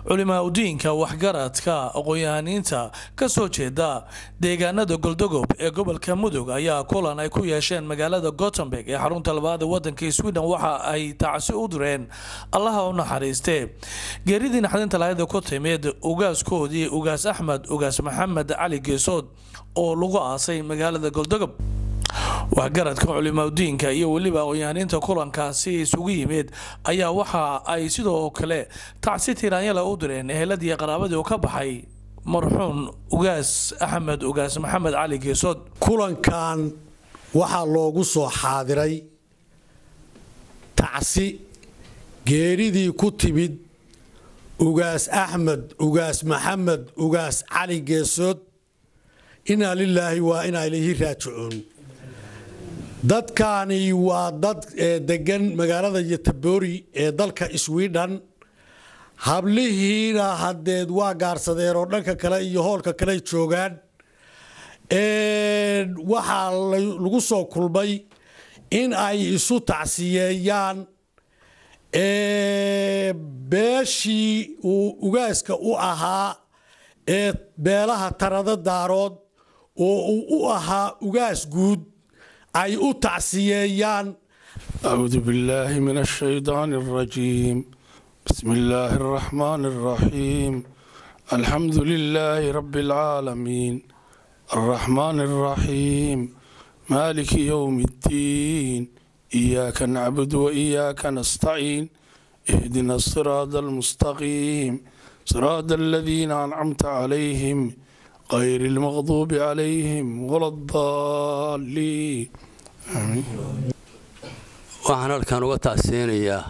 Culimaa-udiinka, waxgaradka, aqoon-yahaniinta kasoo jeeda deegaanada Goldogob ee gobolka Mudug ayaa kulan ay ku yeesheen magaalada Gothenburg ee xarunta labaad ee wadanka Sweden waxa ay tacsi u direen, Allaha u naxariistee, geeridii naxdinta lahayd ku timid ugaaskoodii, Ugaas Axmed Ugaas Maxamed Cali Geesood, oo lagu aasay magaalada Goldogob. Waxgaradka, culimaudiinka iyo weliba aqoon-yahaniinta kulankaasi isugu yimid ayaa waxa ay sidoo kale tacsi tiiraanyala u direen eheladii, qaraabadii uu ka baxay marxuum Ugaas Axmed Ugaas Maxamed Cali Geesood. Kulankan waxaa loogu soo xaadiray tacsi geeridii ku timid Ugaas Axmed Ugaas Maxamed Ugaas Cali Geesood. Inaa lilaahi waa inaa ilayhi raajicuun. Dadkaani waa dad degan magaalada Yataboori ee dalka Sweden. Hablihiina hadeed waa gaarsadeen oo dhanka kale iyo hoolka kale joogaan. Waxaa lagu soo kulmay in ay isu tacsiyeeyaan beeshii uu ugaaska u ahaa ee beelaha Tarada Daarood oo uu u ahaa ugaas guud ay u tacsiyeeyaan. أعوذ بالله من الشيطان الرجيم. بسم الله الرحمن الرحيم. الحمد لله رب العالمين، الرحمن الرحيم، مالك يوم الدين، إياك نعبد وإياك نستعين، اهدنا الصراط المستقيم، صراط الذين أنعمت عليهم، غير المغضوب عليهم ولا الضالين، آمين. Waxaan halkan uga tacsiinayaa,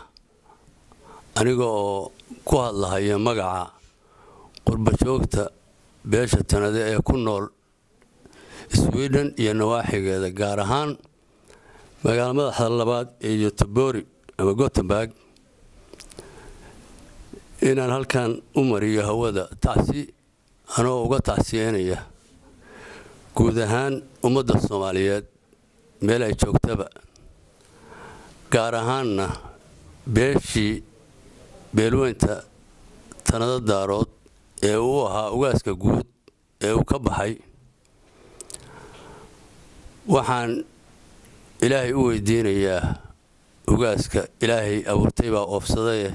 aniga oo ku hadlahaya magaca qurbajoogta beesha Tanade ee ku nool Sweden iyo nawaaxigeeda, gaar ahaan magaala madaxda labaad ee Yotobori ama Gothenburg, inaan halkan u mariyo hawada tacsi, anoo uga tacsiyeynaya guud ahaan ummadda Soomaaliyeed meel ay joogtaba, gaar ahaanna beeshii beelweynta Tanado Daarood ee uu ahaa ugaaska guud ee uu ka baxay. Waxaan Ilaahay u weydiinayaa ugaaska, Ilaahay abuurtay baa oofsadaye,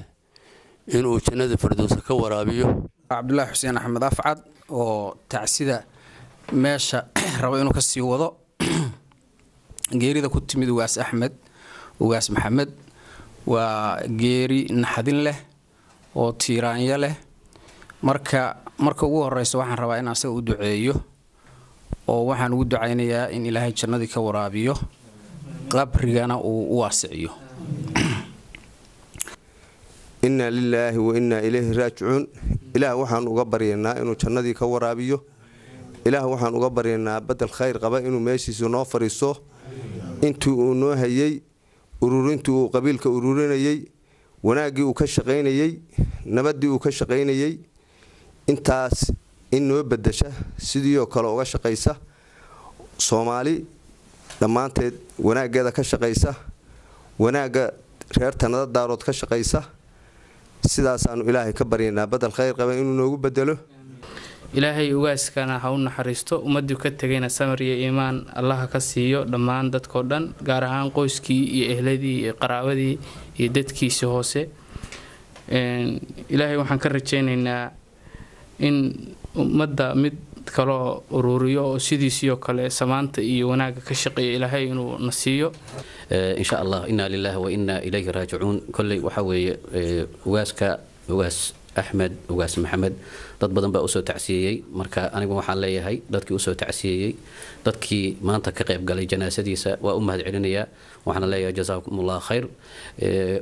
inuu jannada Fardowsa ka waraabiyo. Cabdulaahi Xuseen Axmed Afcad oo tacsida meesha rabo inuu ka sii wado geerida ku timid Ugaas Axmed Ugaas Maxamed. Waa geeri naxadin leh oo tiiraanyo leh. Marka ugu horeysa waxaan rabaa in asaga u duceeyo, oo waxaan ugu ducaynayaa in Ilaahay jannadii ka waraabiyo, qabrigana uu u waasiciyo. Innaa lilaahi wa innaa ilayhi raajicuun. Ilaah waxaan uga baryaynaa inuu jannadii ka waraabiyo. Ilaah waxaan uga baryaynaa badel khayr qaba inuu meeshiisu noo fadhiiso. Intii uu noo hayey, ururintii uu qabiilka ururinayey, wanaaggii uu ka shaqaynayey, nabaddii uu ka shaqaynayey, intaas in noo bedasha, sidiioo kale uga shaqaysa, Soomaali dhammaanteed wanaaggeeda ka shaqaysa, wanaagga reer Tanada Daarood ka shaqaysa, sidaasaanu Ilaahay ka baryaynaa badel khayr qaba inuu noogu bedelo. Ilaahay ugaaskana ha u naxariisto, ummadii ka tegayna samar iyo iimaan Allaha ka siiyo, dhammaan dadkao dhan, gaar ahaan qoyskii iyo ehladii iyo qaraabadii iyo dadkiisii hoose. Ilaahay waxaan ka rajaynaynaa in ummadda mid kaloo uruuriyo oo sidiisii oo kale samaanta iyo wanaagga ka shaqeeya Ilaahay inuu na siiyo. Insha Allah, inaa lilahi wa inaa ilayhi raajicuun. Kolley waxaa weeye ugaaska, Ugaas Axmed Ugaas Maxamed, dad badan baa usoo tacsiyeeyey. Marka anigu waxaan leeyahay dadkii usoo tacsiyeeyey, dadkii maanta ka qayb galay janaasadiisa, waa u mahad celinayaa. Waxaana leeyahay jasaakumullah khayr.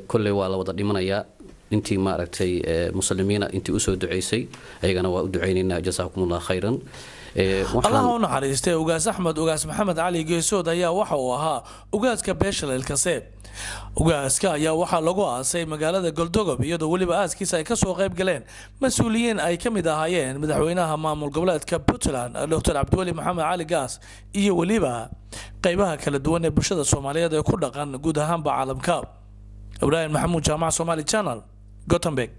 Kolley waa la wada dhimanayaa. Intii maaragtay muslimiina, intii usoo duceysay, ayagana waa u ducaynaynaa, jasaakumullah khayran. Allaha u naxariistay Ugaas Axmed Ugaas Maxamed Cali Geesood ayaa waxa uu ahaa ugaaska beesha Leelkase. Ugaaska ayaa waxaa lagu aasay magaalada Goldogob, iyadoo weliba aaskiisa ay kasoo qayb galeen mas-uuliyiin ay ka mid ahaayeen madaxweynaha maamul goboleedka Puntland, Dr Cabdiweli Maxamed Cali Gaas, iyo weliba qeybaha kala duwan ee bulshada Soomaaliyeed ee ku dhaqan guud ahaanba caalamka. Ibraahim Maxamuud Jaamac, Somali Channel, Gothenburg.